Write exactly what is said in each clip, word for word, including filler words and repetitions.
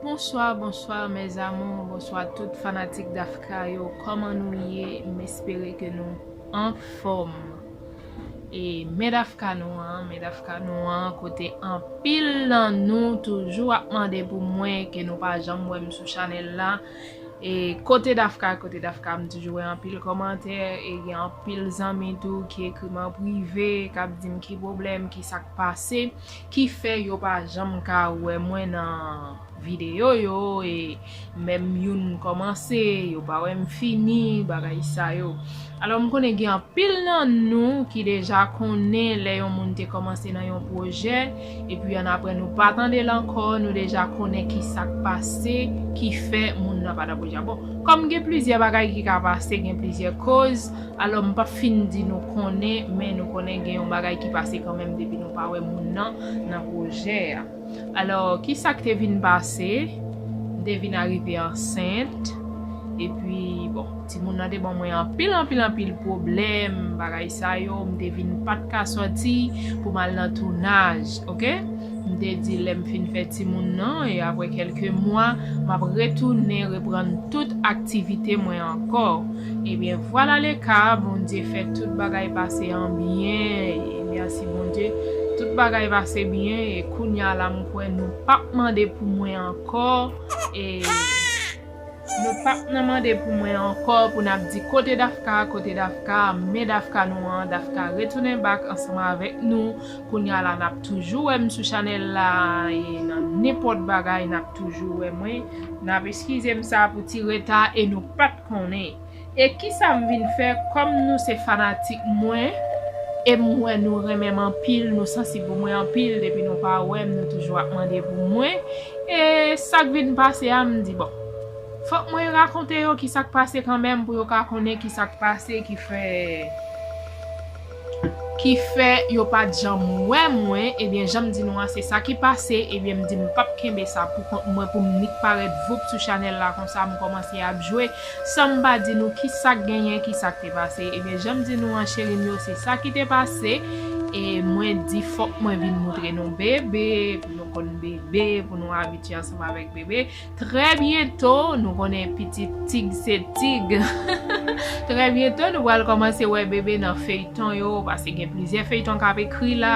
Bonswa, bonswa, mes amours, bonswa tout fanatik Dafka yo. Kòman nou ye? M espere ke nou anfòm. E men Dafka nou an, men Dafka nou an, kote anpil nan nou toujou ap mande pou mwen, ke nou pa janm wè m sou chanèl la. E kote Dafka, kote Dafka, m toujou wè anpil kòmantè, e gen anpil zanmi tou ki ekri m an prive, k ap di m ki pwoblèm, ki sa k pase, ki fè yo pa janm ka wè mwen nan videyo yo, e menm youn kòmanse, yo pa wè m fini, bagay sa yo. Alò, m konnen gen anpil nan nou ki deja konnen lè yon moun te kòmanse nan yon pwojè, epi annapre nou pa tande l ankò, nou deja konnen ki sa k pase, ki fè moun nan pa nan pwojè a. Bon, kòm gen plizyè bagay ki ka pase, gen plizyè koz, alò m p ap fin di nou konnen, men nou konnen gen yon bagay ki pase kanmenm depi nou pa wè moun nan nan pwojè a. Alò, ki sa k te vin pase? M te vin arive ansent. Epi, bon, timoun nan te ban mwen anpil, anpil, anpil pwoblèm, bagay sa yo. M te vin pa t ka sòti pou m al nan tounaj, oke? M te di lè m fin fè timoun nan, e apre kèlke mwa, m ap retounen reprann tout aktivite mwen ankò. Ebyen, vwala le ka, Bondye fè tout bagay pase an byen. E mèsi Bondye, tout bagay pase byen. E kounye a la, m kwè nou p ap mande pou mwen ankò. E nou p ap nan mande pou mwen ankò, pou n ap di kote Dafka, kote Dafka, men Dafka nou an, Dafka retounen bak ansanm avèk nou. Kounye a la, n ap toujou wè m sou chanèl la, e nan nenpòt bagay, n ap toujou wè mwen. N ap eskize m sa pou ti reta, e nou pa t konnen. E kisa m vin fè, kòm nou se fanatik mwen, e m wè nou renmen m anpil, nou sansib pou mwen anpil, depi nou pa wè m, nou toujou ap mande pou mwen. E sa k vin pase a, m di, bon, fòk mwen rakonte yo kisa k pase kanmenm, pou yo ka konnen kisa k pase, ki fè, ki fè yo pa t janm wè mwen. Ebyen, jan m di nou an, se sa ki pase. Ebyen, m di m p ap kenbe sa pou kont mwen, pou m nik parèt voup sou chanèl la konsa, m kòmanse ap jwe san m pa di nou kisa k genyen, kisa k te pase. Ebyen, jan m di nou an, cheri m yo, se sa ki te pase. E mwen di fòk mwen vin moutre nou bebe, pou nou konn bebe, pou nou abitye ansanm avèk bebe. Trè byento, nou konnen pitit tig se tig. Trè byento, nou pral kòmanse wè bebe nan feyton yo, paske gen plizyè feyton k ap ekri la.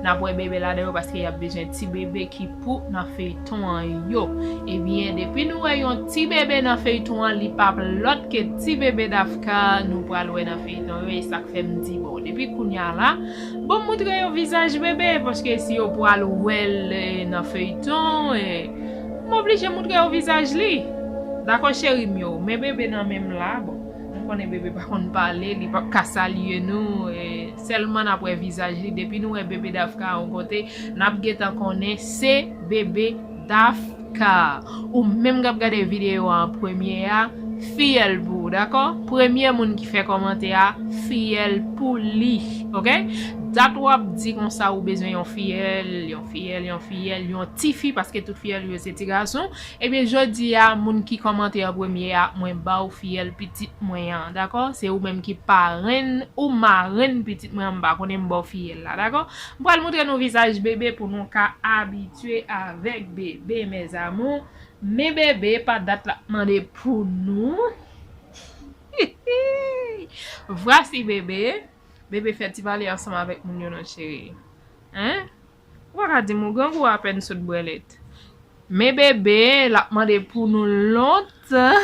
N ap wè bebe ladan yo, paske y ap bezwen ti bebe ki pou nan feyton an yo. Ebyen, depi nou wè yon ti bebe nan feyton an, li p ap lòt ke ti bebe Dafka, nou pral wè nan feyton yo, e sa k fè m di, bon, depi kounye a la, bon, moutre yo vizaj bebe, paske si yo pral wè l, eh, nan feyton, eh, m oblije moutre yo vizaj li. Dakò, cheri m yo, men bebe nan men m la, bon, nou konnen bebe pa konn pale, li p ap ka salye nou, eh, sèlman n ap wè vizaj li. Depi nou wè bebe Dafka yon kote, n ap gentan konnen se bebe Dafka. Ou menm k ap gade videyo a an premye a, fiyèl pou ou, dakò? Premye moun ki fè kòmantè a, fiyèl pou li, oke? Dat w ap di konsa ou bezwen yon fiyèl, yon fiyèl, yon fiyèl, yon tifi, paske tout fiyèl yo se ti gason. Ebyen, jodi a, moun ki kòmante an premye a, mwen ba w fiyèl pitit mwen an, dakò? Se ou menm ki parenn ou marenn pitit mwen an, m pa konnen m ba w fiyèl la, dakò? M pral moutre nou vizaj bebe pou nou ka abitye avèk bebe, mes amours. Men bebe, pa dat l ap mande pou nou. Vwasi bebe. Bebe, fè ti pale ansanm avèk moun yo non, cheri. Hein? Ou pa ka di m ou grangou apèn sot brèlèt. Men bebe, l ap mande pou nou lontan.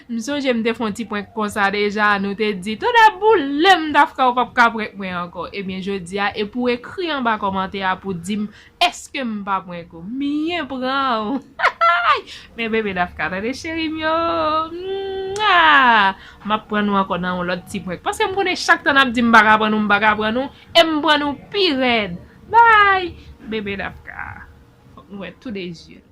M sonje m te fè yon ti prank konsa deja, nou te di, tande boule m Dafka, ou p ap ka prank mwen ankò. Ebyen, jodi a, e pou ekri anba kòmantè a pou di m, èske m pa prank ou? M byen pran w. Men bebe Dafka, tande cheri m yo. Mwa! M ap pran nou ankò nan yon lòt ti prank. Paske m konnen chak tan n ap di m pa ka pran nou, m pa ka pran nou, e m pran nou pi rèd. Bay! Bebe Dafka. Fòk nou wè tou de zye.